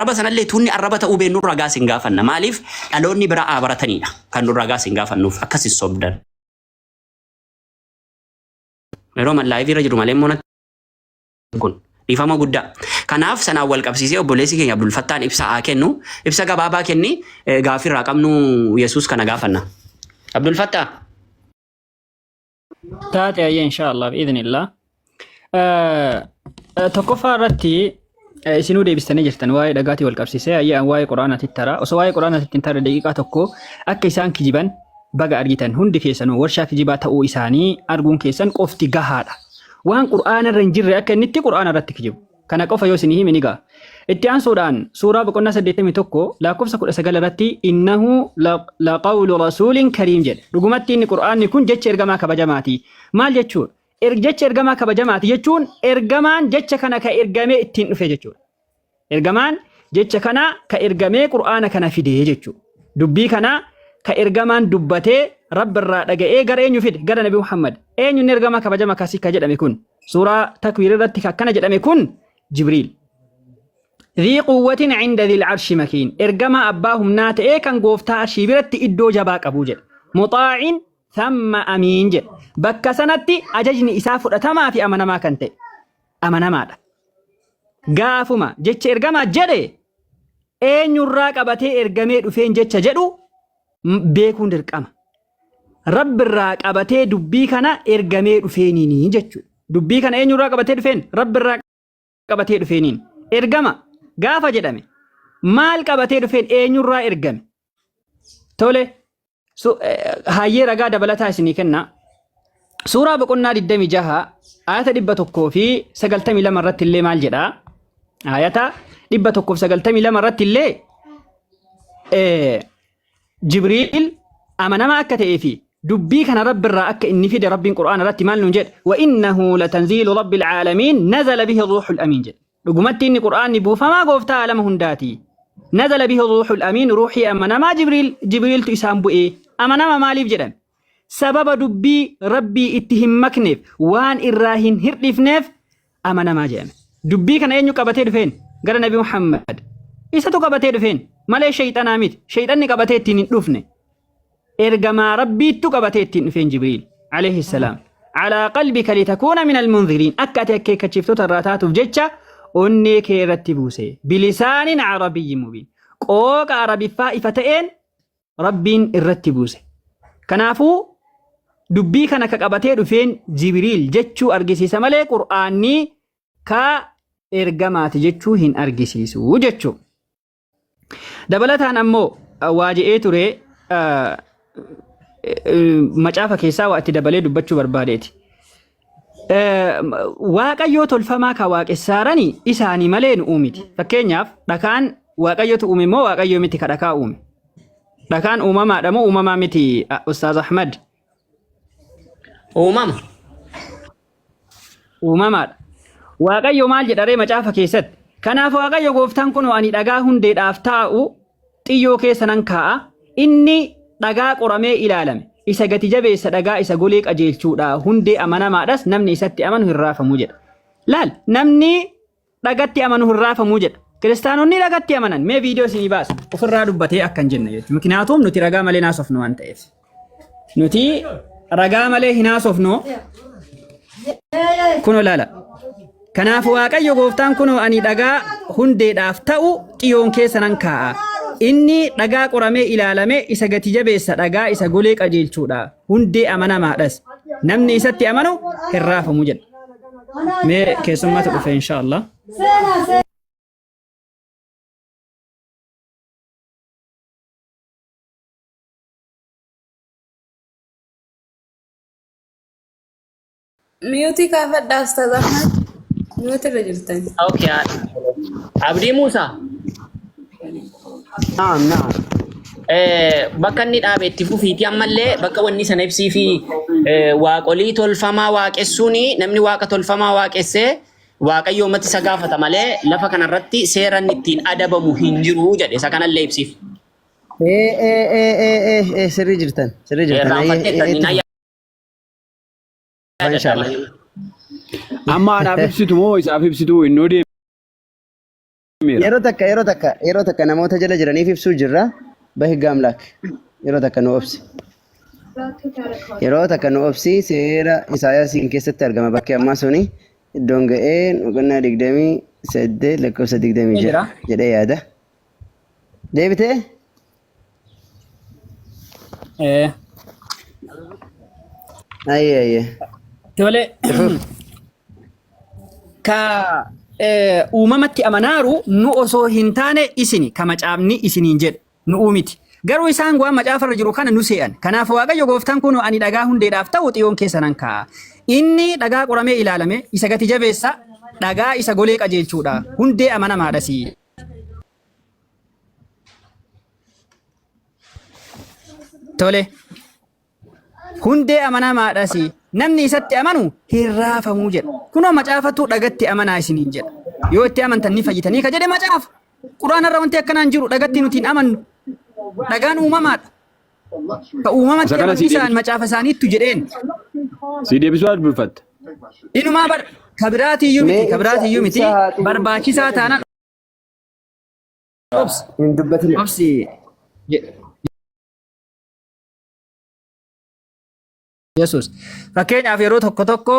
Arraba sanallee tuunni arraba ta'uu beennu ragaa sin gaafanna. Maaliif dhaloonni biraa haa barataniidha. Kan nu ragaa sin gaafannuuf akkas hin sobdan. Yeroo man live irra jiru malee immoo natti kun dhiifama guddaa. Kanaaf sanaan wal qabsiisee obboleessi keenya Abdul Fattaan ibsa haa kennu. Ibsa gabaabaa kenni gaaffii irraa qabnu Yesuus kana gaafanna. Abdul Fattaa. Taate ayyee inshaallah bi'idhnillah. Tokkoffaa irratti isinuu deebistanii jirtan waa'ee dhagaatii wal qabsiisee ayyee an waa'ee quraanaatti tara. Osoo waa'ee quraanaatti hin tarre daqiiqaa tokko akka isaan kijiban baga argitan hundi keessanuu warshaa kijibaa ta'uu isaanii arguun keessan qofti gahaadha. Waan quraana irra hin jirre akka inni itti quraana irratti kijibu. Kana qofa yoo isinii hime ni ga'a. Itti aansuudhaan suuraa boqonnaa 81 lakkoofsa 19 irratti innahu laqawlu rasuulin kariim jedhe. Dhugumatti inni qur'aanni kun jecha ergamaa kabajamaati. Maal jechuudha? Jecha ergamaa kabajamaati jechuun ergamaan jecha kana ka ergamee ittiin dhufe jechuudha. Ergamaan jecha kana ka ergamee qur'aana kana fide jechuudha. Dubbii kana ka ergamaan dubbatee Rabbi irraa dhaga'ee gara eenyu fide? Gara Nabi Muhammad. Eenyu inni ergamaa kabajama kasii ka jedhame kun? Suuraa Takwiir irratti ka akkana jedhame kun Jibriil. Dhii quwwatin cinda dhil arshi makiin. Ergamaa abbaa humnaa ta'ee kan gooftaa arshii biratti iddoo jabaa qabu jedha. Muxaa'in thamma amiin jedha. Bakka sanatti ajajni isaa fudhatamaa fi amanamaa kan ta'e. Amanamaadha. Gaafuma jecha ergamaa jedhe eenyurraa qabatee ergamee dhufeen jecha jedhu beekuun dirqama. Rabbirraa qabatee dubbii kana ergamee dhufeeniini jechuudha. Dubbii kana eenyurraa qabatee dhufeen? Rabbirraa qabatee dhufeeniin. Ergama gaafa jedhame maal qabatee dhufeen eenyurraa ergame? Tole hayyee ragaa dabalataa isinii kenna. Suuraa boqonnaa 26 ayata 192 irratti illee maal jedha? Ayata 192 irratti illee Jibriil amanamaa akka ta'ee fi dubbii kana Rabbi irraa akka inni fide Rabbiin Qur'aana irratti maal nuun jedhe? Wa innahu latanziilu Rabbil caalamiin nazala bihi ruuxul amiin jedhe. Dhugumatti inni Qur'aanni buufamaa gooftaa alama hundaati. Nazala bihi ruuxul amiin ruuxii amanamaa Jibriil Jibriiltu isaan bu'ee. Amanama maaliif jedhame? Sababa dubbii Rabbii itti hin makneef waan irraa hin hirdhifneef amanamaa jedhame. Dubbii kana eenyu qabatee dhufeen? Gara Nabi Muhammad. Isatu qabatee dhufeen malee shayxanaa miti. Shayxanni qabatee ittiin hin dhufne. Ergamaa Rabbiittu qabatee ittiin dhufeen Jibriil alayhi salaam. Alaa qalbika litakuuna min almunziriin akka ati akeekkachiiftoota irraa taatuuf jecha onnee kee irratti buuse. Bilisaanin arabiyyin mubiin. Qooqa arabiffaa ifa ta'een Rabbiin irratti buuse. Kanaafuu dubbii kana ka qabatee dhufeen Jibriil jechuu argisiisa malee Qur'aanni ka ergamaati jechuu hin argisiisu jechuu. Dabalataan ammoo waa je'ee ture macaafa keessaa waa itti dabalee dubbachuu barbaadeeti. Waaqayyoo tolfamaa ka waaqessaarani isaanii malee nu uumiti. Fakkeenyaaf dhakaan waaqayyotu uume moo waaqayyoo miti ka dhakaa uume? Dhakaan uumamaadha moo uumamaa miti Ustaaz Ahmad? Uumama. Uumamaadha. Waaqayyo maal jedha ree macaafa keessatti? Kanaaf Waaqayyo gooftaan kunoo ani dhagaa hundeedhaaf taa'u xiyyoo keessa nan kaa'a, inni dhagaa qoramee ilaalame, isa gati jabeessa dhagaa isa golee qajeelchuudha, hundee amanamaadhas, namni isatti amanu hin raafamu jedha. Laal, namni dhagatti amanu hin raafamu jedha. Kiristaanonni dhagatti amanan mee viidiyoo isinii baasa ofirraa dubbatee akka hin jenne jechuudha. Mikinaatuum nuti ragaa malee naasofnu waan ta'eef. Nuti ragaa malee hin haasofnu. Kunoo laala. Kanaaf Waaqayyo gooftaan kunoo ani dhagaa hundeedhaaf ta'u xiyoon keessa nan kaa'a. Inni dhagaa qoramee ilaalame isa gati jabeessa dhagaa isa golee qajeelchuudha. Hundee amanamaadhas. Namni isatti amanu hin raafamu jedha. Mee keessummaatu dhufe inshaallah. Miyuutii kaafadhaa Ustaaz Ahmad. Miyuutii irra jirtan. Okay. Abdii Muusaa. Naam, naam. Bakka inni dhaabe itti fufiiti ammallee bakka wanni sana ibsii fi waaqolii tolfamaa waaqessuun namni waaqa tolfamaa waaqessee waaqayyo ummati isa gaafata malee lafa kanarratti seera inni ittiin adabamu hin jiru jedhe isa kanallee ibsiif. Ee ee ee ee ee ee sirrii jirtan sirrii jirtan. Irraanfatteetta Ayyee, inni itti na fufa inshallah. yaadadha. Amma anaaf ibsitu moo isaaf ibsitu innoo Himeera. Yeroo takka yeroo takka yeroo takka namoota jala jiraniif ibsuu jirra. Bahi gaamlaak. Yeroo takka nu obsi. Yeroo takka nu obsi seera Isaayaasiin keessatti argama bakki ammaa suni iddoon ga'een boqonnaa 28 lakkoofsa 26 Jira. jedhee yaada. Deebitee? Eh, Ayyee ayyee. Tole. Ifuuf. Ka uumamatti amanaaru nu osoo hin taane isini ka macaafni isiniin jedhe nu'uu miti. Garuu isaan waan macaafarra jiru kana nu se'an. Kanaaf Waaqayyo gooftaan kunoo ani dhagaa hundeedhaaf ta'u Xiyoon keessa nan kaa'a. Inni dhagaa qoramee ilaalame isa gati jabeessa dhagaa isa golee qajeelchuudha. Hundee amanamaadhasi. Tole. Hundee amanamaadhas namni isatti amanu hin raafamuu jedha. Kunoo macaafatu dhagatti amanaa isiniin jedha. Yoo itti amantan ni fayyitanii ka jedhe macaafa. Quraanarra wanti akkanaan jiru dhagatti nuti hin amannu. Dhagaan uumamaadha. Ka uumamatti Isa kana amanuu sii isaan deebisu. macaafa isaaniittu jedheen. Sii deebisuu haa dubbifatta. Inumaa bar ka biraatiyyuu Mee miti ka ibsa biraatiyyuu miti ibsa haa xumuru. barbaachisaa taanaan obsi Hin dubbatina. obsi Yesuus. Fakkeenyaaf yeroo tokko tokko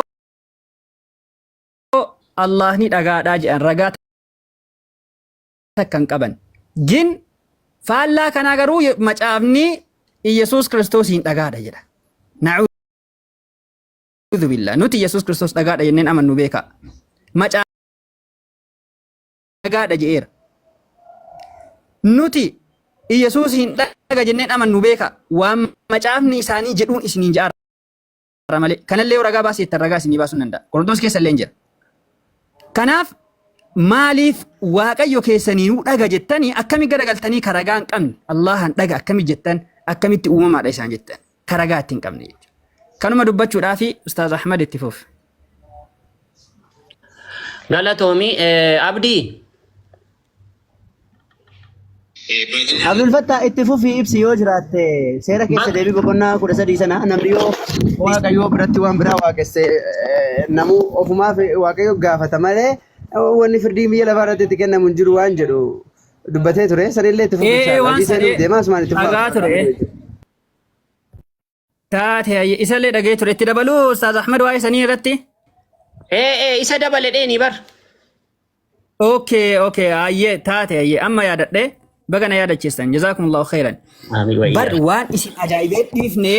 Allahni dhagaadhaa jedhan ragaa takka hin qaban. Gin faallaa kanaa garuu macaafni Iyyasuus Kiristoosiin dhagaadha jedha. Na'uudhu billah. Nuti Iyyasuus Kiristoos dhagaadha jenneen amannu beekaa. Macaa dhagaadha je'eera. Nuti Iyyasuusiin dhaga jenneen amannu beeka. Waan macaafni isaanii jedhuun isiniin ja'aara malee. Kanallee yoo ragaa baasee jettan ragaa isinii baasuu danda'a. Qorontoos keessa illee hin jira. Kanaaf maaliif Waaqayyo keessaniinuu dhaga jettanii akkami garagaltanii ka ragaa hin qabne Allahan dhaga akkami jettan akkamitti uumamaadha isaan jettan ka ragaa itti hin qabne jechuudha. Kanuma dubbachuudhaafi Ustaaz Ahmad itti fuuf. Galatoomi Abdii. Abdul Fattah itti fufii ibsi yoo jiraatte seera keessa deebii boqonnaa 13 sana namni yoo waaqayyoo biratti waan biraa waaqesse namuu ofumaaf waaqayyo gaafata malee wanni firdiin biyya lafaa irratti itti kennamu hin jiru waan jedhu dubbatee ture sanillee itti fufi Ee inshallah. waan Abdii seenuuf sadee deemaa asumaan itti fufaa. dhagaa ture. Taate hayye isallee dhagee ture itti dabaluu Ustaaz Ahmad waa'ee sanii irratti. Ee ee isa dabale dheeni bar. Okay okay hayyee taate hayyee amma yaadadhe baga na yaadachiistan jazaakumullahu khairan. Amiin Bar wayyaa. waan isin ajaa'ibee dhiifne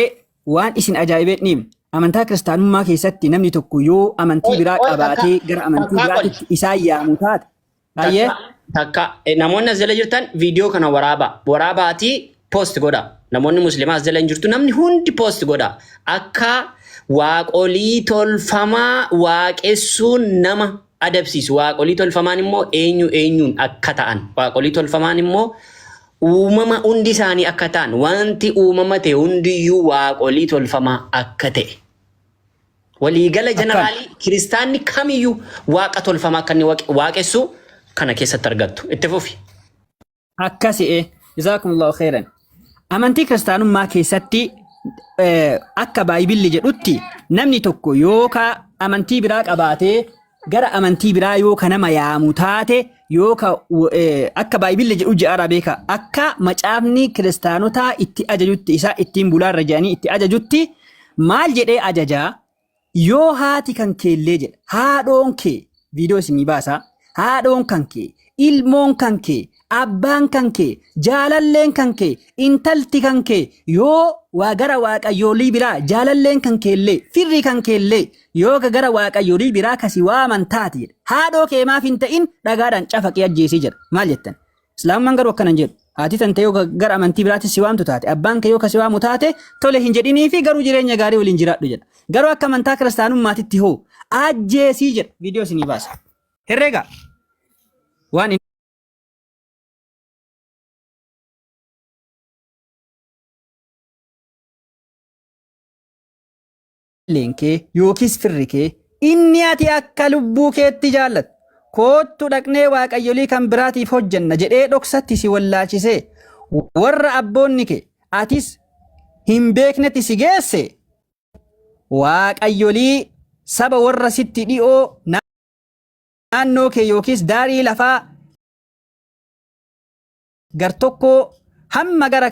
waan isin ajaa'ibee dhiifne amantaa kiristaanummaa keessatti namni tokko yoo amantii Oi biraa oi takka qabaatee gara amantii takkaa qoli. biraatitti isaan yaamu taate hayyee Takka takka namoonni as jala jirtan viidiyoo kana waraabaa waraabaatii post godha. Namoonni musliimaa as jala hin jirtu namni hundi post godha. Akka waaqolii tolfamaa waaqessuun nama adabsiisu. Waaqolii tolfamaan immoo eenyu eenyuun akka ta'an. Waaqolii tolfamaan immoo uumama hundi isaanii akka ta'an. Wanti uumama ta'e hundiyyuu waaqolii tolfamaa akka ta'e. Waliigala Akkam. jeneraalii kiristaanni kamiyyuu waaqa tolfamaa akka inni waaqessu kana keessatti argattu. Itti fufi. Akkasi ee. Jazaakumullahu khairan. Amantii kiristaanummaa keessatti akka baayibilli jedhutti namni tokko yookaa amantii biraa qabaatee gara amantii biraa yoo ka nama yaamu taate yoo ka akka baayibilli jedhu je'aara beeka akka macaafni kiristaanotaa itti ajajutti isaa ittiin bulaarra jedhanii itti ajajutti maal jedhee ajajaa Yoo haati kan keellee jedha haadhoon kee viidiyoo isinii baasa haadhoon kan kee ilmoon kan kee abbaan kan kee jaalalleen kan kee intalti kan kee yoo waa gara waaqayyoolii biraa jaalalleen kan keellee firri kan keellee yoo ka gara waaqayyoolii biraa kasi waaman taate jedha haadhoo kee maaf hin ta'in dhagaadhaan cafaqee ajjeesii jedha maal jettan Islaamummaan garuu akkana hin jedhu. Haati tante yoo gara amantii biraatti si waamtu taate, abbaan kee yoo ka si waamu taate, tole hin jedhinii fi garuu jireenya gaarii waliin jiraadhu jedha. Garuu akka amantaa kiristaanummaatitti hoo ajjeesii jedha. Viidiyoo isinii baasa. Herreega waan Jaalalleen kee yookiis firri kee inni ati akka lubbuu keetti jaallattu, Koottu dhaqnee waaqayyolii kan biraatiif hojjenna jedhee dhoksatti si wallaalchisee warra abboonni kee atis hin beeknetti si geesse, waaqayyolii saba warra sitti dhi'oo naannoo kee yookiis daarii lafaa gar tokkoo hamma gara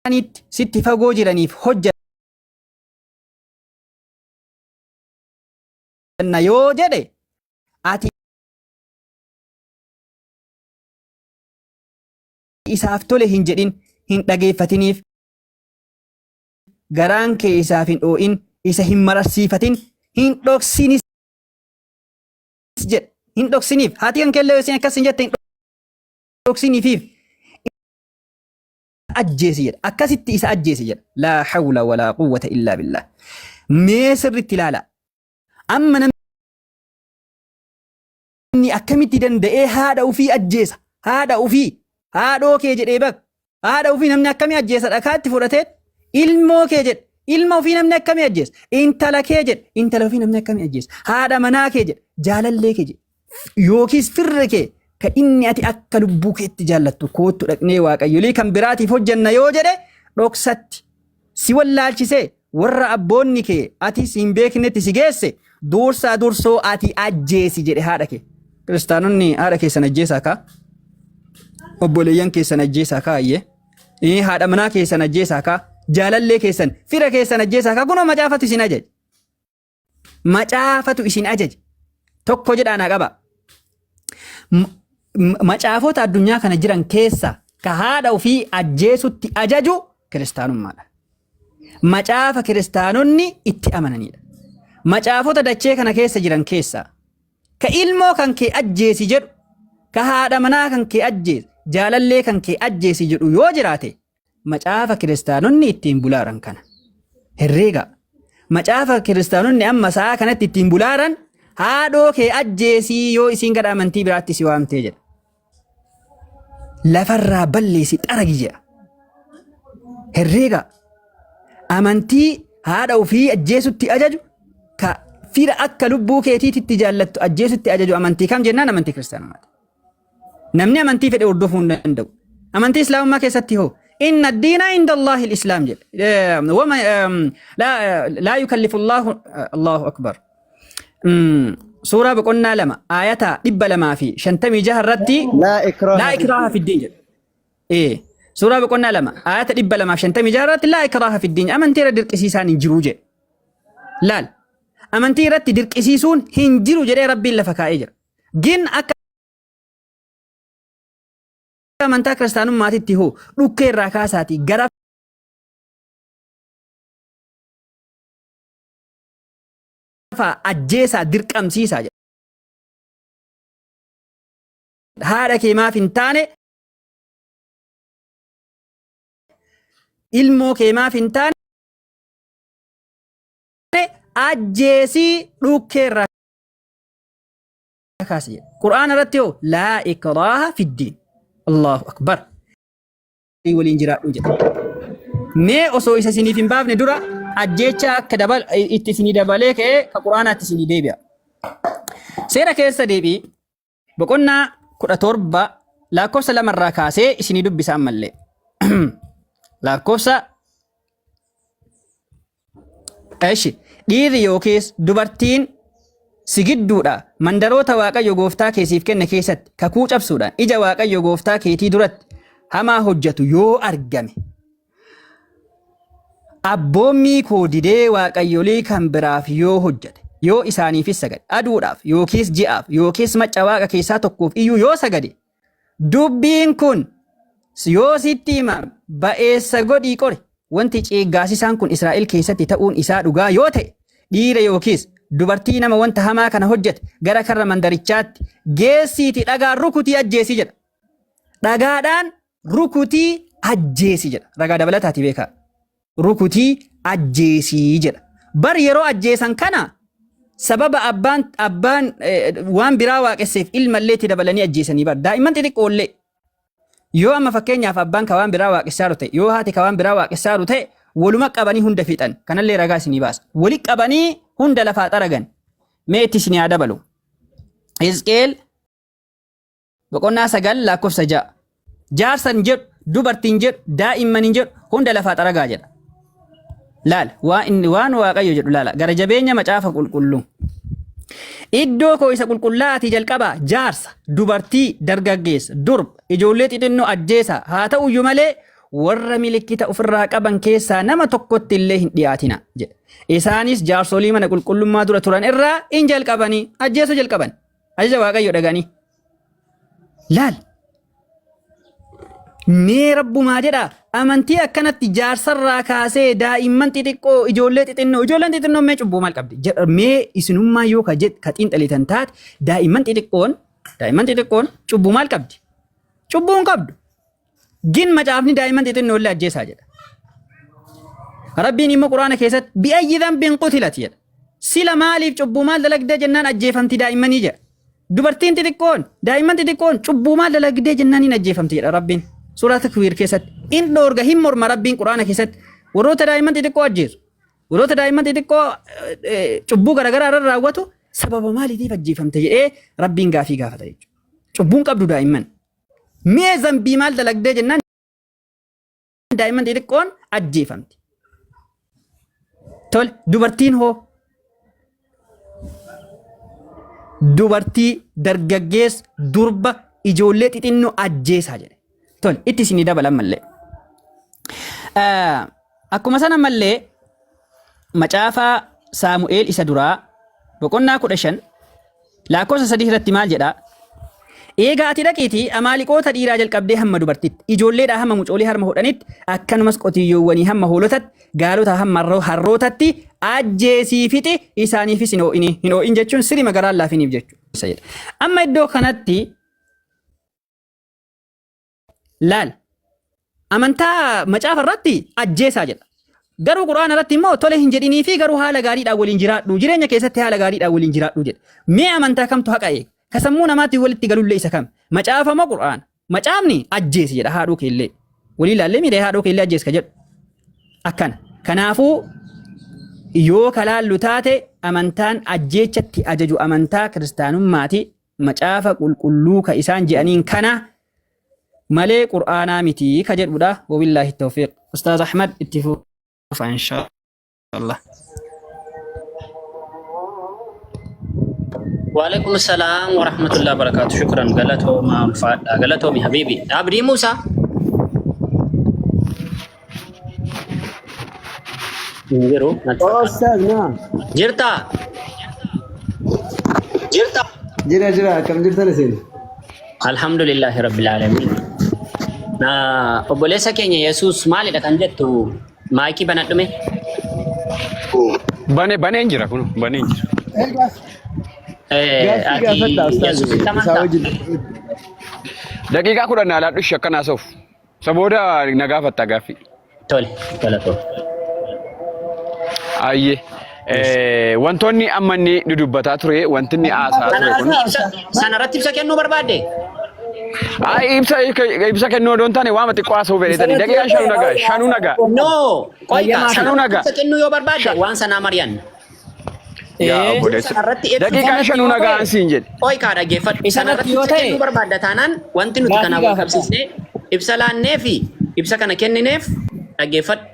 kaaniitti sitti fagoo jiraniif hojjanna yoo jedhe ati isaaf tole hin jedhin, hin dhageeffatiniif, garaan kee isaaf hin oo'in, isa hin mararsiifatin, hin dhoksinis jedhe. Hin dhoksiniif. Haati kan keellee yoo isin akkas hin jette hin dhoksiniifiif. Ajjeesi jedha. Akkasitti isa ajjeesi jedha. Laa hawla walaa quwwata illaa billah. Mee sirriitti ilaala. Amma namni akkamitti danda'ee haadha ofii ajjeesa? Haadha ofii haadhoo kee jedhee bak. Haadha ofii namni akkamii ajjeesa dhakaatti fudhatee ilmoo kee jedhe. Ilma ofii namni akkamii ajjeesa? Intala kee jedhe. Intala ofii namni akkamii ajjeesa? Haadha manaa kee jedhe. Jaalallee kee jedhe. Yookiis firri kee ka inni ati akka lubbuu keetti jaallattu koottu dhaqnee waaqayyolii kan biraatiif hojjenna yoo jedhe dhoksatti si wallaalchisee warra abboonni kee ati si hin beeknetti si geesse duursaa dursoo ati ajjeesi jedhe haadha kee. Kiristaanonni haadha keessan ajjeesaa kaa? Obboleeyyan keessan ajjeesaa kaa ayyee? Haadha manaa keessan ajjeesaa kaa? Jaalallee keessan fira keessan ajjeesaa kaa? Kunoo macaafatu isin ajaje. Macaafatu isin ajaje. Tokko jedhaa naa qaba. Macaafota addunyaa kana jiran keessa ka haadha ofii ajjeesutti ajaju kiristaanummaadha. Macaafa kiristaanonni itti amananidha. Macaafota dachee kana keessa jiran keessaa ka ilmoo kan kee ajjeesi jedhu, ka haadha manaa kan kee ajjeesi, jaalallee kan kee ajjeesi jedhu yoo jiraate macaafa kiristaanonni ittiin bulaaran kana. Herreega. Macaafa kiristaanonni amma sa'a kanatti ittiin bulaaran haadhoo kee ajjeesii yoo isiin gara amantii biraatti si waamtee jedha. Lafarraa balleessi xaragi jedha. Herreega. Amantii haadha ofii ajjeesutti ajaju ka fira akka lubbuu keetiitti jaallattu ajjeesutti ajaju amantii kam jennaan amantii kiristaanummaati. Namni amantii fedhe hordofuu hin danda'u. Amantii Islaamummaa keessatti hoo inna diina inda Allahi al-Islaam jedhe. Wama laa yukallifu Allahu Allahu akbar. Suuraa boqonnaa 2 aayata 256 irratti Laa ikraaha laa ikraaha fiddiin jedhe. Suuraa boqonnaa 2 aayata 256 irratti laa ikraaha fiddiin amantii irra dirqisiisaan hin jiru jedhe. Laal amantii irratti dirqisiisuun hin jiru jedhee Rabbiin lafa kaa'ee jira. Gin akka amantaa kiristaanummaatitti hoo dhukkee irraa kaasaatii gara ajjeesaa dirqamsiisaa jedha. Haadha kee maaf hin taane ilmoo kee maaf hin taane ajjeesii dhukkee irraa kaasi jedha. Qur'aana irratti hoo laa ikraaha fiddiin. Allahu akbar. Waliin jiraadhu jedha. Mee osoo isa isiniif hin baafne dura ajjeechaa akka dabal itti isinii dabalee ka'ee ka Qur'aanaatti isinii deebi'a. Seera keessa deebii boqonnaa 17 lakkoofsa 2 irraa kaasee isinii dubbisa ammallee. Lakkoofsa Eshi, dhiirri yookiis dubartiin si gidduudha mandaroota Waaqayyo gooftaa kee siif kenne keessatti kakuu cabsuudhaan ija Waaqayyo gooftaa keetii duratti hamaa hojjetu yoo argame. Abboommii koo didee waaqayyolii kan biraaf yoo hojjete, yoo isaaniifis sagade, aduudhaaf yookiis ji'aaf yookiis macca waaqa keessaa tokkoof iyyuu yoo sagade, Dubbiin kun yoo sitti himame ba'eessa godhii qori. Wanti ciiggaasisaan kun Israa'el keessatti ta'uun isaa dhugaa yoo ta'e, dhiira yookiis dubartii nama wanta hamaa kana hojjete gara karra mandarichaatti geessiitii dhagaan rukutii ajjeesi jedha. Dhagaadhaan rukutii ajjeesi jedha. Ragaa dabalataati beekaa. Rukutii ajjeesii jedha. Bar yeroo ajjeesan kana sababa abbaan abbaan waan biraa waaqesseef ilmallee itti dabalanii ajjeesanii bar daa'imman xixiqqoollee yoo amma fakkeenyaaf abbaan ka waan biraa waaqessaaru ta'e yoo haati ka waan biraa waaqessaaru ta'e waluma qabanii hunda fixan kanallee ragaa isinii baasa wali qabanii hunda lafaa xaragan mee itti isinii haa dabalu. Hisqeel Boqonnaa 9 lakkoofsa 6. Jaarsa hin jedhu, dubartii hin jedhu, daa'imman hin jedhu, hunda lafaa xaragaa jedha. Laala, waan inni waan Waaqayyo jedhu laala. Gara jabeenya macaafa qulqulluu. Iddoo koo isa qulqullaa'aatii jalqabaa jaarsa, dubartii, dargaggeessa, durba, ijoollee xixinnoo ajjeesaa, haa ta'uyyuu malee warra milikkita ofirraa qaban keessaa nama tokkotti illee hin dhiyaatina jedhe. Isaanis jaarsolii mana qulqullummaa dura turan irraa in jalqabanii ajjeesuu jalqaban. Ajaja Waaqayyoo dhaga'anii. Laal! Mee rabbumaa jedha amantii akkanatti jaarsarraa kaasee daa'imman xixiqqoo ijoollee xixinnoo ijoolleen xixinnoo mee cubbuu maal qabdi Jedha, mee isinummaa yoo ka jed ka xiinxalitan taate daa'imman xixiqqoon daa'imman xixiqqoon cubbuu maal qabdi cubbuu hin qabdu gin macaafni daa'imman xixinnoo illee ajjeesaa jedha Rabbiin immoo quraana keessatti bi'ayyi dhanbin qutilat jedha sila maaliif cubbuu maal dalagdee jennaan ajjeefamti daa'immanii jedha Dubartiin xixiqqoon, daa'imman xixiqqoon cubbuu maal dalagdee jennaan hin ajjeefamti jedha Rabbiin. Suuraa Takwiir keessatti in dhoorga hin morma Rabbiin Quraana keessatti warroota daa'imman xixiqqoo ajjeesu, warroota daa'imman xixiqqoo cubbuu garaagaraa irra raawwatu sababa maaliitiif ajjeefamte jedhee Rabbiin gaafii gaafata jechuudha. Cubbuun qabdu daa'imman. Mee zambii maal dalagdee jennaan daa'imman xixiqqoon ajjeefamti. Tole dubartiin hoo dubartii dargaggeessa durba ijoollee xixinnoo ajjeesaa jedhe. Tole itti isinii dabalan mallee. Akkuma sana mallee macaafaa Saamu'eel isa duraa boqonnaa 15 Lakkoofsa 3 irratti maal jedha? Eegaa ati dhaqiitii Amaaliqoota dhiiraa jalqabdee hamma dubartitti, ijoolleedhaa hamma mucoolii harma hodhanitti, akkanumas qotiyyoowwanii hamma hoolotatti, gaalotaa hamma harrootatti ajjeesii fixi, isaaniifis hin oo'ini. Hin oo'in jechuun sirima garaan laafiniif jechuudha. Amma iddoo kanatti Laal. Amantaa macaafa irratti ajjeesaa jedha. Garuu Qur'aana irratti immoo tole hin jedhinii fi garuu haala gaariidhaan waliin jiraadhu. Jireenya keessatti haala gaariidhaan waliin jiraadhu jedha. Mee amantaa kamtu haqa eega? Ka sammuu namaatiin walitti galullee isa kam? Macaafa moo Qur'aana? Macaafni ajjeesi jedha haadhoo keellee. Walii ilaallee miidhee haadhoo keellee ajjeesi ka jedhu. Akkana. Kanaafuu yoo ka laallu taate amantaan ajjeechatti ajaju amantaa kiristaanummaati. Macaafa qulqulluu ka isaan je'aniin kana malee qur'aanaa miti ka jedhudha. Wabillaahi tawfiiq. Ustaaz Ahmad itti fufa inshaa Allah. Waalaikum salaam wa rahmatullahi wa barakatuh. Shukran galatooma ulfaadha. Galatoomi habibi. Abdii Musa. Hin jiru natti Oh, fakkaata. Ustaz, naam. Jirtaa? Jirta? Jira jira akkam jirtan isin? Alhamdulillahi rabbil alamin. Na obboleessa keenya Yesuus maalidha kan jettu maayikii banadhume? Bane baneen jira kun baneen jira. Eh, gaaf- Eh, Gaaffii ati gaafadha Ustaz Yesuusitti isaa amantaa? wajjin. Daqiiqaa 10 naa laadhu ishee akkan haasa'uuf. Isa booda na gaafatta gaaffii. Tole, galatoo. Ayyee. Wantoonni amma inni dudubbataa ture, wanti inni haasaa ture kun. Sanarratti ibsa kennuu barbaadde? Ay, ibsa ibsa kennuu odoo hin taane waama xiqqoo haasa'uu fedheetanii. Daqiiqaan shanuu nagaa, shanuu nagaa. No, qoyta. Shanuu nagaa. Ibsa kennuu yoo barbaadde waan sanaa mari'anna. Yaa obboleessa. Sanarratti ibsa Daqiiqaan shanuu nagaa an siin jedhe. Qoy kaa dhaggeeffadhu. Isarratti Sanarratti yoo ibsa ta'e kennuu barbaadda taanaan wanti nuti gaafii kanaan wal gaafadha. qabsiisnee ibsa laannee fi ibsa kana kennineef dhaggeeffadhu.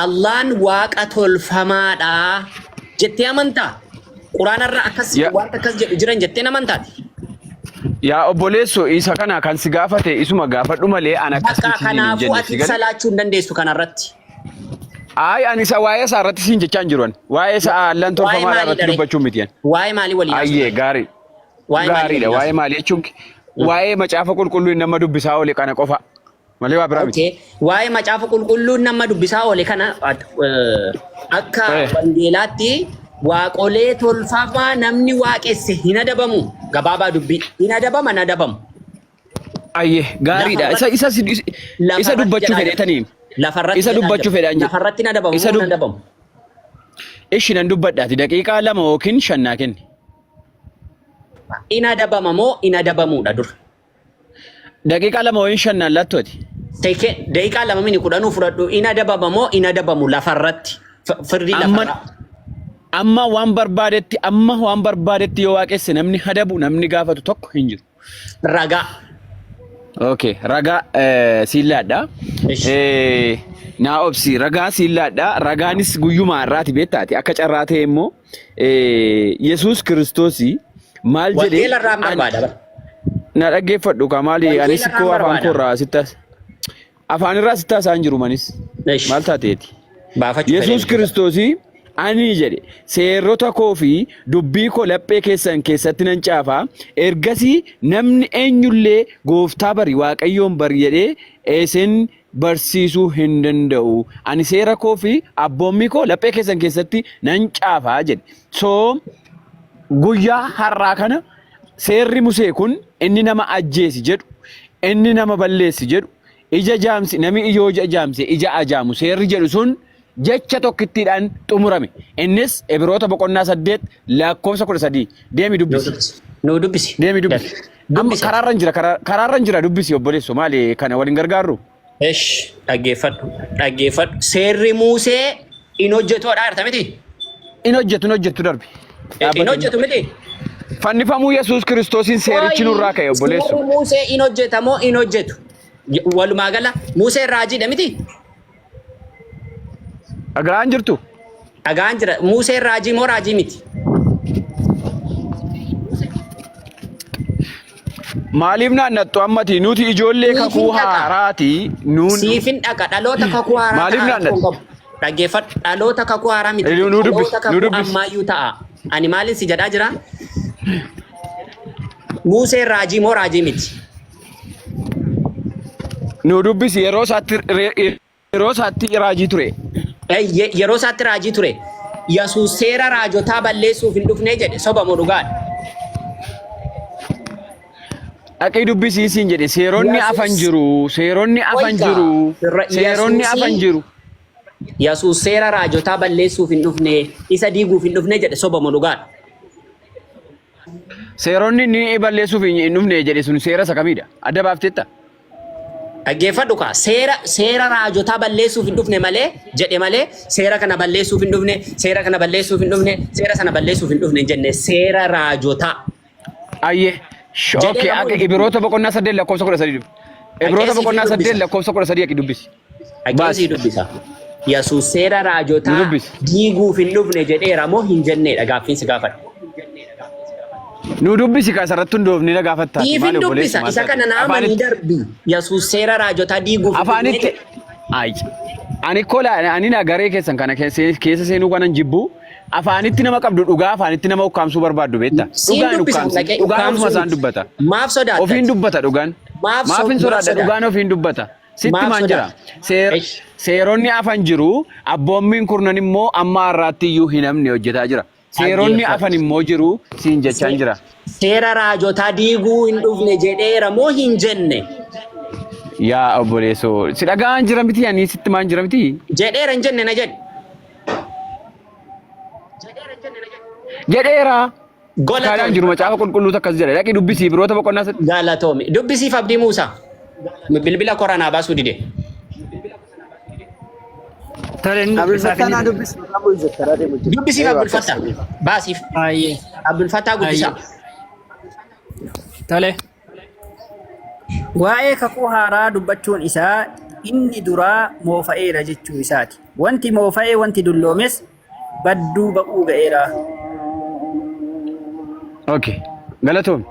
Allaan waaqa tolfamaadha jettee amantaa? Quraanarra akkas Ya- wanta akkas jedhu jiran jettee amantaati? Yaa obboleesso isa kana kan si gaafate isuma gaafadhu malee an akkas Bakka miti siin hin kanaafuu jenne ati si ibsa gale. laachuu hin dandeessu kanarratti. Ayi ani isa waa'ee isaa irratti siin jechaa hin jiru ani. Waa'ee isaa allan Waa'ee tolfamaa maalii irratti dharee? dubbachuu miti ani. Waa'ee maalii waliin Ayyee haasofna? gaarii. Waa'ee maalii Gaariidha. waliin Waa'ee maalii jechuun waa'ee macaafa qulqulluu inni nama dubbisaa oole kana qofa. Malee waa biraa miti. Okay. Waa'ee macaafa qulqulluu nama dubbisaa oole kana akka wangeelaatti waaqolee tolfamaa namni waaqesse hin adabamu. Gabaabaa dubbii. Hin adabama hin adabamu. Ayyee gaariidha. Isa isa isa Lafarratti dubbachuu jedhaa jira. fedheetaniin. Lafarratti Isa jedhaa dubbachuu jira. fedhaan jedhe. Lafarratti hin adabamu Isa moo hin dub adabamu? Ishi nan dubbadhaati daqiiqaa 2 yookiin 5 naa kenni. In adabama moo hin adabamuudha dura? Daqiiqaa 2 yookiin 5 naan laattu ati. Teke daqiiqaa 2 mini kudhanuu fudhadhu in adabama moo hin adabamu lafarratti? Firdii Amma lafarraa. amma waan barbaadetti amma waan barbaadetti yoo waaqesse namni adabu namni gaafatu tokko hin jiru. Ragaa. Okay, ragaa siin laadha. Ishi. Naa obsi ragaa siin laadha. Ragaanis guyyuma har'aati beektaati. Akka carraa ta'e immoo Yesuus Kiristoos maal jedhee Wangeela irraan barbaada bara. Na dhaggeeffadhu kaa maali Wangeela anis irraan koo afaan koo barbaada. irraa sitti as afaan irraa sitti haasa'an jiru manis Ish. maal taateeti. Baafachuu Yesuus fedheen. Kiristoos ani jedhe seerota koo fi dubbii koo laphee keessan keessatti nan caafa ergasii namni eenyullee gooftaa bari waaqayyoon bari jedhee isin barsiisuu hin danda'u ani seera koo fi abboommii koo laphee keessan keessatti nan caafa jedhe so guyyaa har'aa kana Seerri Musee kun inni nama ajjeesi jedhu, inni nama balleessi jedhu, ija jaamsi, nami yoo ija jaamse ija ajaamu seerri jedhu sun jecha tokkittiidhaan xumurame. Innis Ibiroota boqonnaa 8 lakkoofsa 13. Deemi Nuu dubbisi. dubbisi. Nuu dubbisi. Deemi dubbisi. Amma Dubbisi. karaarra hin jira karaarra hin jira dubbisi obboleesso maali kana waliin gargaarru? Esh dhaggeeffadhu dhaggeeffadhu seerri Muusee in hojjetuudha jirta miti? In hojjetu in hojjettu darbi. In Dhaabbatu. hojjetu miti? Fannifamuu Yesuus Kiristoosiin seerichi nurraa ka'e obboleesso. Seerri Muusee in hojjeta moo in hojjetu? Walumaa gala Muuseen raajiidha miti? Dhaga'aan jirtu? Dhagaan jira. Muuseen raajii moo raajii miti? Maaliif naannattu ammati nuti ijoollee Siifin kakuu dhaqa. haaraati nuun Siifin dhaqa. Dhaloota kakuu haaraa Maaliif ta'a rakkoon naannattu? qabu. Dhaggeeffadhu. Dhaloota kakuu haaraa miti. Nu dubbisi, Dhaloota nu kakuu dubbisi. ammaayyuu ta'a. Ani maalin si jedhaa jira? Muuseen raajii moo raajii miti? Nu dubbisi yeroo isaatti Yeroo isaatti raajii ture. Eeyyee, yeroo isaatti raajii ture. Yesuus seera raajotaa balleessuuf hin dhufnee jedhe soba moo dhugaadha? Dhaqii dubbisii siin jedhe seeronni Yesuus- afan jiru seeronni afan Wayita. jiru seeronni Yesuusii- afan jiru. Yesuus seera raajotaa balleessuuf hin dhufne isa diiguuf hin dhufne jedhe soba moo dhugaadha? Seeronni inni balleessuuf hin dhufne jedhe sun seera isa kamiidha? Adda baafteetta? Dhaggeeffadhu kaa seera seera raajotaa balleessuuf hin dhufne malee jedhe malee seera kana balleessuuf hin dhufne seera kana balleessuuf hin dhufne seera sana balleessuuf hin dhufne hin jenne seera raajotaa. Ayyee. Jedhee Okay, namoonni akka Ibiroota boqonnaa 8 lakkoofsa 13 dubbi. Ibiroota Dhaqee boqonnaa siif 8 dubbisa. lakkoofsa 13 dhaqi dubbisi. Dhaqee Baasi. sii dubbisa. Yesuus seera Nu raajotaa dubbisi. diiguuf hin dhufne jedheera moo hin jenneedha gaaffiin si gaafadha. Nu dubbisi ka asirratti hundoofne na gaafattaati. Siif Maali hin obboleessi dubbisa. maal Isa taate? kana naa amanii Afaanitti darbi. Yesuus seera raajotaa diiguuf hin dhufne afaanitti jedhe. ay ani kola ani na garee keessan kana keessa keessa seenuu kanan jibbu afaanitti nama qabdu dhugaa afaanitti nama ukkaamsuu barbaaddu beekta. Siin Dhugaan dubbisa ukkaamsi dhaqee dhugaan ofuma ukkaamsuu isaan miti. dubbata. Maaf sodaatta? Ofiin dubbata dhugaan. Maaf Maaf hin maaf sodaadha sodaata? dhugaan ofiin dubbata. Sitti Maaf maan jira. sodaata? Seer, Eish. seeronni afan jiru abboommiin kurnan immoo amma har'aatti iyyuu hin hafne hojjetaa jira. Seeronni afan Dhaggeeffadhu. immoo jiru siin jechaan jira. Seera raajotaa diiguu hin dhufne jedheera moo hin jenne? Yaa obboleessoo si dhaga'aan jira miti ani sitti maan jira miti. Jedheera hin jenne na jedhi. Jedheera. Kaadhaan Galatoomi. jiru macaafa qulqulluutu akkas jedha. Dhaqi dubbisii biroota boqonnaa sadii. Galatoomi. Dubbisiif Abdii Muusaa. Bilbila koranaa baasuu dide. Tole inni Abdul dubbisaaf Fattaa inni naa dubbisa. dubbisi. Maqaa bu'ii jette karaa deemu jira. Dubbisiif Eewa Abdul akkas. Fattaa. Baasiif. Baay'ee. Abdul Fattaa guddisaa. Baay'ee. Tole. Waa'ee kakuu haaraa dubbachuun isaa inni duraa moofa'eera jechuu isaati. Wanti moofa'e wanti dulloomes badduu ba'uu ga'eera. Okay. Galatoomi.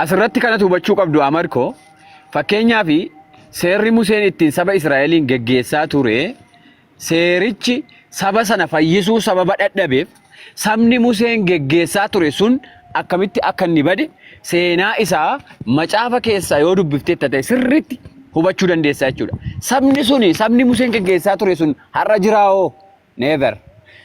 Asirratti kanatu hubachuu qabdu Amarko. Fakkeenyaaf seerri Museen ittiin saba Israa'eliin geggeessaa ture seerichi saba sana fayyisuu sababa dhadhabeef sabni Museen geggeessaa ture sun akkamitti akka inni bade seenaa isaa macaafa keessaa yoo dubbifteetta ta'e sirriitti hubachuu dandeessa jechuudha. Sabni suni sabni Museen geggeessaa ture sun har'a jiraawoo? Never.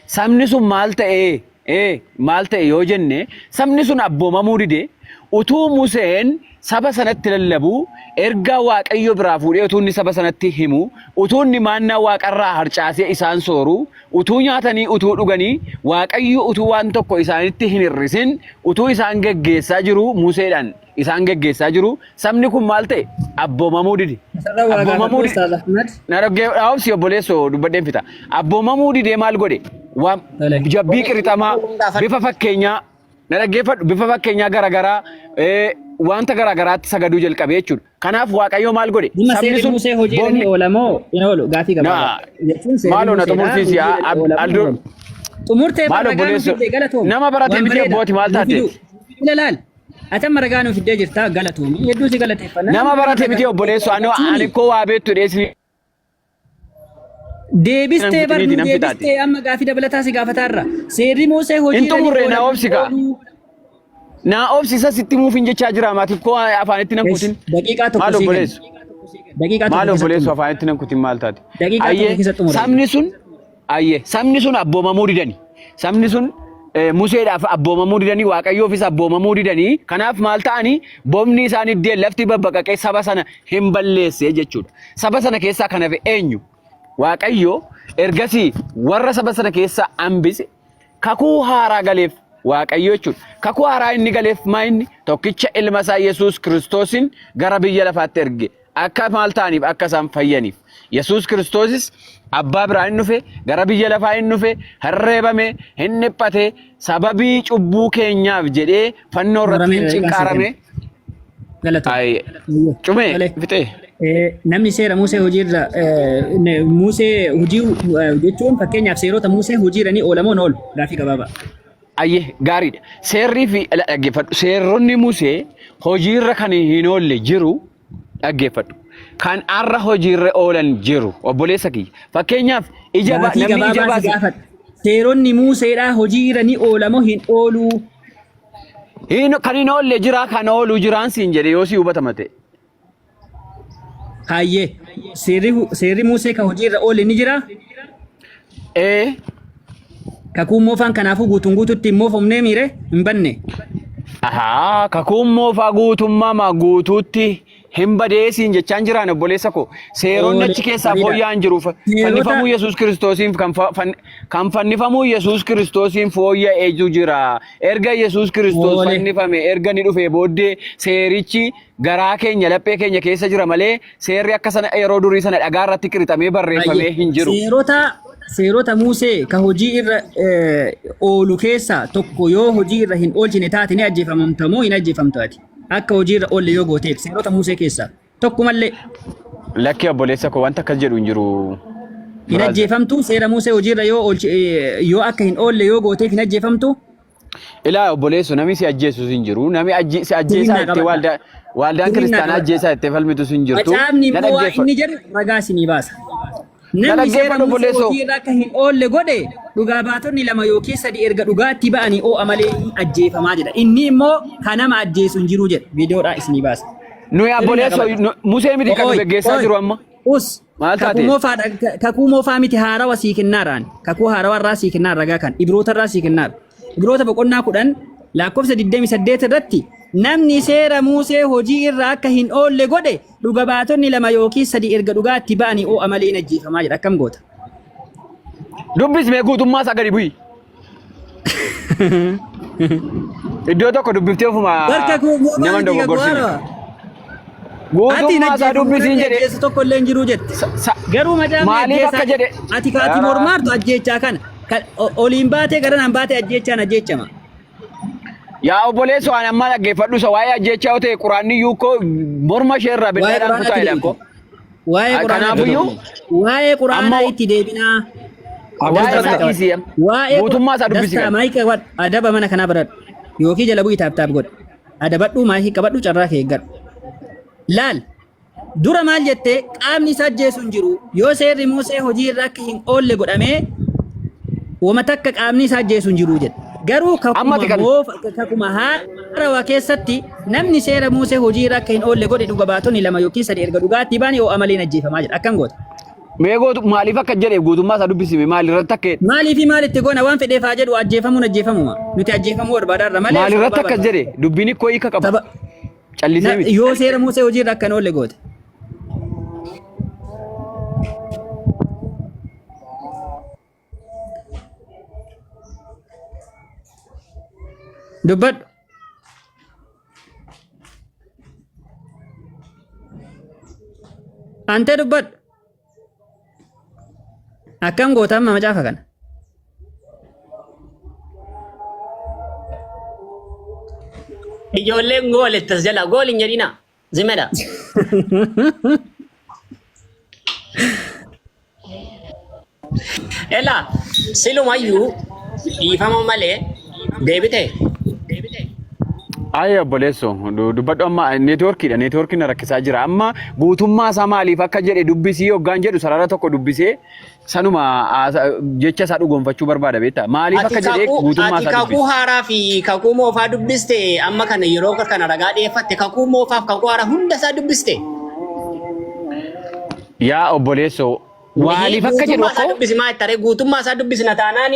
Sabni sun maal ta'ee? Ee, maal ta'e yoo jenne, sabni sun abboomamuu dide, utuu Museen saba sanatti lallabuu, ergaa Waaqayyo biraa fuudhee utuu inni saba sanatti himu, utuu inni maannaa waaqarraa harcaasee isaan sooru, utuu nyaatanii utuu dhuganii, Waaqayyo utuu waan tokko isaanitti hin hir'isin, utuu isaan geggeessaa jiruu Museedhaan isaan geggeessaa jiru, sabni kun maal ta'e? Abboomamuu dide. Asirra waa gaafadhu Abboomamuu dide. Ustaaz Ahmad. Na dhaggee dhaabsi obboleessoo dubbadheen fixa. Abboomamuu didee maal godhe? Waan Tole. jabbii qirixamaa Gaafadhu. bifa fakkeenyaa na dhaggeeffadhu bifa fakkeenyaa garaagaraa wanta garaa garaatti sagaduu jalqabe jechuudha. Kanaaf Waaqayyo maal godhe? Dhimma Sabni seerri sun Musee hojii irra ni bofni oola moo hin oolu? Gaafii na gabaabaa. Jechuun seerri maaloo na Museedhaa xumursiisi hojii irra ni oola moo hin Aldoo oolu? Xumurtee bar maal ragaa nu obboleesso fidde galatoomi. nama barate Waan miti bareeda. abbooti maal Nu taate? fiduu. Ila laal. Ati amma ragaa nu fiddee jirta galatoomi. Hedduu si galateeffanna. Nama Namni amma barate ragaa miti nu obboleesso ani jechuuni ani koo waa beektu dheesni nan deebistee bar kutiniiti nu nan fixaati. deebistee amma gaafii dabalataa si gaafataarra. Seerri Musee hojii Hin irra ni xumurre oola naa moo obsi hin kaa. ooluu? Naa obsi isa sitti muuf hin jechaa jira maatii koo afaanitti nan Esh, kutin. daqiiqaa tokko Maal sii kenna. obboleessu? Daqiiqaa Maal tokko keessa obboleessu xumuri. afaanitti nan kutin maal taate? Daqiiqaa tokko Ayyee keessa xumuri. sabni sun ayyee sabni sun abboomamuu didani. Sabni sun Museedhaaf abboomamuu didanii Waaqayyoofis abboomamuu didanii kanaaf maal ta'anii bobni isaan iddeen lafti babbaqaqee saba sana hin balleesse jechuudha. Saba sana keessaa kan hafe eenyu? Waaqayyo ergasii warra saba sana keessaa hambise kakuu haaraa galeef Waaqayyo jechuudha. Kakuu haaraa inni galeef maa inni tokkicha ilma isaa Yesuus Kiristoosin gara biyya lafaatti erge. Akka maal ta'aniif akka isaan fayyaniif. Yesuus Kiristoosis abbaa biraa hin dhufe, gara biyya lafaa hin dhufe, hin reebame, hin dhiphate, sababii cubbuu keenyaaf jedhee fannoo irratti hin Xumurameera daqiiqaan sii cinqaarame. kenna. Galatoomi. Ayi, Ayyee. cumee Tole. fixee. Namni seera Musee hojiirra Musee hojii jechuun fakkeenyaaf seerota Musee hojiirra ni oola moo hin oolu? Gaaffii gabaabaa. Ayyee gaariidha. Seerrii fi dhaggeeffadhu. Seerronni Musee hojiirra kan hin oolle jiru dhaggeeffadhu. Kan har'a hojiirra oolan jiru obboleessa kiyya. Fakkeenyaaf ija Gaafii namni ija gabaabaa si baase gaafadha. Seeronni Museedhaa hojiirra ni oola moo hin ooluu? Kan hin oolle jira kan oolu jiraan siin jedhe yoo si hubatama ta'e. Hayyee. Seerri Musee kan hojiirra oole ni jiraa? Ee. Kakuun moofaan kanaafuu guutuun guututti hin moofomnee miire hin banne. Ahaa, kakuun moofaa guutummaa guutuutti hin badee siin jechaan jiraan obboleessa koo. Seeronni Oole achi keessaa bareeda. fooyya'an jiru. Seerota Fannifamuu Yesuus Kiristoosiin kan kan fannifamuu Yesuus Kiristoosiin fooyya'eetu jira. Erga Yesuus Kiristoos oole fannifame erga inni dhufee booddee seerichi garaa keenya laphee keenya keessa jira malee seerri akka sana yeroo durii sana dhagaa irratti qirixamee barreeffamee Baay'ee. hin jiru. Seerota Musee ka hojii irra oolu keessaa tokko yoo hojii irra hin oolchine taate ni ajjeefamamta moo hin ajjeefamtu ati? Akka hojii irra oolle yoo gooteef seerota Musee keessaa tokkumallee Lakki obboleessa koo wanta akkas jedhu hin jiru. hin Brother. ajjeefamtu seera Musee hojii irra yoo oolchi yoo akka hin oolle yoo gooteef hin ajjeefamtu Ilaa obboleesso namni si ajjeesus hin jiru. Namni si ajjeesaa Sirrinnaa jettee qabadha. waaldaan Sirrinnaa kiristaanaa qabadha. ajjeesaa jettee falmitus hin jirtu. Macaafni Na immoo waa dhaggeeffadhu. inni jedhu ragaa isinii baasa. Na Namni seera dhaggeeffadhu Musee obboleessoo. hojii irra akka hin oolle godhe dhugaa baatonni lama yookiin sadi erga dhugaatti ba'anii oo'a malee hin ajjeefamaa jedha. Inni immoo kan nama ajjeesu hin jiru jedha. Viidiyoodhaa isinii baasa. Nuyi Sirrinnaa obboleessoo qabadha. Musee miti kan nu Ooy, geggeessaa ooy. jiru amma. Us. Maal Kakuu taate? moofaadha kakuu moofaa miti haarawa sii kennaaraan. Kakuu haarawa irraa sii kennaar ragaa kan. Ibroota irraa sii kennaar. Ibroota boqonnaa 10 lakkoofsa 28 irratti namni seera Muusee hojii irra akka hin oolle godhe dhuga baatonni lama yookiin sadi erga dhugaatti ba'anii oo'a malee hin ajjeefamaa jedha. Akkam goota? Dubbis mee guutummaa isaa gadi bu'i. Iddoo tokko dubbiftee ofuma Barka kuu nama moofaa hin miti kakuu dogoggorsiin. haarawa. Ati hin Guutummaa isaa ajjeefamu dubbisiin namni jedhe. ajjeesu tokko illee hin jiru jette. Garuu macaafni Maaliif ajjeesaa akka jedhe? ati kaati mormaartu ajjeechaa kana oliin baatee garanaan baatee ajjeechaan ajjeechama. Yaa obboleesso ani ammaa dhaggeeffadhu isa waa'ee ajjeechaa yoo ta'e quraanni iyyuu koo morma ishee irraa Waa'ee billaadhaan quraanaa kutaa itti jedha koo. deebina. Waa'ee quraanaa itti Kanaafuyyuu deebina. Waa'ee quraanaa amma itti deebinaa. waa'ee Dastaa isaa qabadhu. dhiisii Waa'ee guutummaa isaa dubbisi dastaa kan. maayikii qabadhu. Adaba mana kanaa baradhu. Yookiin jala bu'ii taap taap godhi. Adabadhuu maayikii qabadhu carraa kee eeggadhu. Laal dura maal jette qaamni isa ajjeesu hin jiru yoo seerri Musee hojii irra akka hin oolle godhamee wama takka qaamni isa ajjeesu hin jiru jedhe. Garuu Amma kakuma ati kan moofa kakuma haarawa keessatti namni seera Musee hojii irra akka hin oolle godhe dhuga baatonni lama yookiin sadi erga dhugaatti baanii oo'a malee hin ajjeefamaa jedha. Akkam goota? Mee gootu maaliif akka jedheef guutummaa isaa dubbisime maal irratti akka jedhe? Maalii fi maal itti goona waan fedheef haa jedhu ajjeefamuun ajjeefamuma. Nuti ajjeefamuu barbaadaarra malee Maal irratti sababaa akkas barbaada. jedhe? Dubbiin ikkoo hiika qaba. Saba Callisee miti. Yoo seera Musee hojii irra akka hin oolle goote. Dubbadhu. Antee dubbadhu. Akkam goota amma macaafa kana? Ijoolleen gool ittas jala gool hin jedhina. Zimedha. Ela silumayyuu dhiifama malee deebite. Ayi obboleesso dubbadhu amma neetwoorkiidha neetwoorkiin na rakkisaa jira amma guutummaa isaa maaliif akka jedhe dubbisii hoggaan jedhu sarara tokko dubbisee sanuma jecha isaa dhugoonfachuu barbaada beektaa maaliif Ati akka jedhee kakuu guutummaa ati isaa kakuu dubbisi. haaraa fi kakuu moofaa dubbiste amma kana yeroo kana ragaa dhiyeeffatte kakuu moofaaf kakuu haaraa hunda isaa dubbiste. Yaa obboleesso maaliif akka jedhu Guutummaa isaa akkoo dubbisi maa itti guutummaa isaa dubbisna taanaan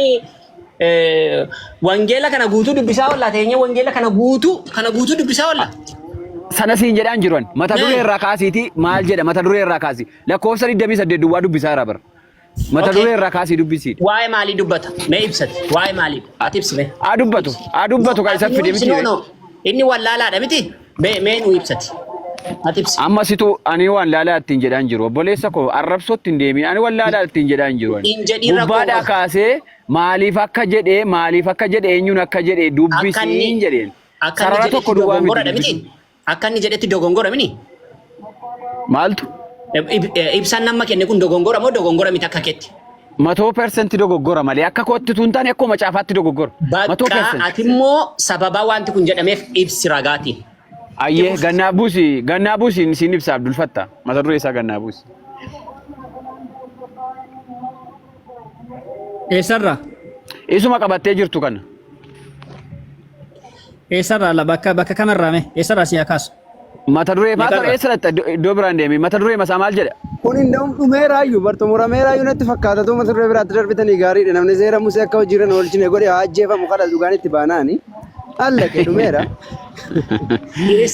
wangeela kana guutuu dubbisaa oolla teenyee wangeela kana guutuu dubbisaa oolla. Sana siin jedhaan jiran mata duree irraa kaasiiti maal jedha mata duree irraa kaasi lakkoofsa 28 duwwaa dubbisaa irraa bara mata duree irraa kaasii dubbisi. Waa'ee maalii dubbata? Mee ibsati. Waa'ee maalii? Ati ibsi mee. Haa dubbatu haa dubbatu kan isa Ati nuu fide ibsi miti. no no. Inni wallaalaadha miti? Mee mee nuu ibsati. Ati ibsi. Amma situ ani waan laalaa ittiin jedhaan jiru obboleessa koo arrabsootti hin deemin ani waan laalaa ittiin jedhaan jiru ani. Hin jedhin rakkoo Gubbaadhaa qabu. kaasee maaliif akka jedhee maaliif akka jedhe eenyuun akka jedhe Akka inni dubbisiin jedheen. akka inni Sarara jedhetti tokko duwwaa miti dogongoradha miti? dubbisuun. Akka inni jedhetti dogongora mini? Maaltu? Ibsaan nama kenne kun dogongora moo dogongora miti akka keetti? Matoo persentii dogoggora malee akka kootti tun taane akkuma macaafaatti dogoggora. Matoo Bakka persentii. ati immoo sababaa wanti kun jedhameef ibsi ragaatiin. Ayyee gannaa buusi gannaa buusi siin ibsa Abdul Fattah mata duree isaa gannaa buusi. Eessarraa? Isuma qabattee jirtu kana. Eessarraa la bakka bakka kamirraa mee? Eessarraa si haa kaasu? Mata duree maal Meeqarraa? eessa dhaqxa iddoo biraan deemi mata duree masaa maal jedha? Kun hin dhumeeraayyuu bar xumurameeraayyuu natti fakkaata tu mata duree biraatti darbitanii gaariidha namni seera Musee akka hojiirra hin oolchine godhe haa ajjeefamu kadha dhugaan itti baanaani. Allaqe dhumeera.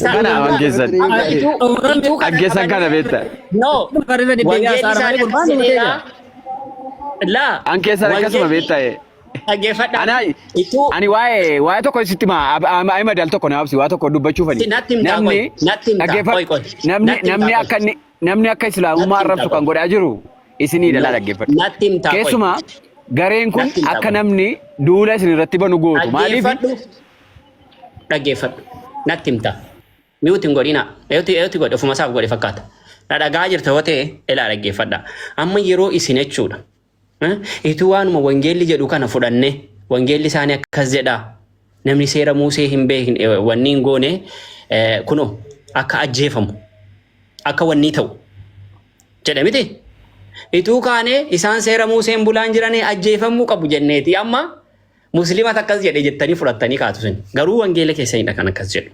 Kana waan keessan. Ituu kana Dhaggeessan kana beekta. No. Barreeffama deddeebi'aa Wangeelli saara malee isaanii akkas gurbaan nu jedheera. ta'e. Laa. An keessan akkasuma beekta. Dhaggeeffadhaa. Ana Ituu ani waa'ee waa'ee tokko sitti hima Ahmad al tokko na obsi waa tokko dubbachuufani. Natti himtaa Namni qoy. Natti himtaa dhaggeeffadhu. qoy qoy. Namni Natti himtaa namni qoy. akka inni namni akka islaamummaa Natti himtaa arrabsu kan qoy. godhaa jiru isinii No. dhala dhaggeeffadhu. Natti himtaa qoy. Keessumaa gareen kun Natti himtaa akka qoy. namni duula isin irratti banu gootu. Maaliif Dhaggeeffadhu. Dhaggeeffadhu. Natti himtaa. Mute hin godhina. Eeyooti eeyooti godhe ofuma isaaf godhe fakkaata. Na dhagaa jirta yoo ta'e ilaa dhaggeeffadha. Amma yeroo isin jechuudha. Ituu waanuma wangeelli jedhu kana fudhanne wangeelli isaanii akkas jedha. Namni seera Musee hin beekne wanni hin goone kunoo akka ajjeefamu akka wanni ta'u jedhe miti. Ituu kaane isaan seera Museen bulaan jiranii ajjeefamuu qabu jenneeti amma musliimata akkas jedhe jettanii fudhattanii kaatu sin. Garuu wangeela keessanidha kan akkas jedhu.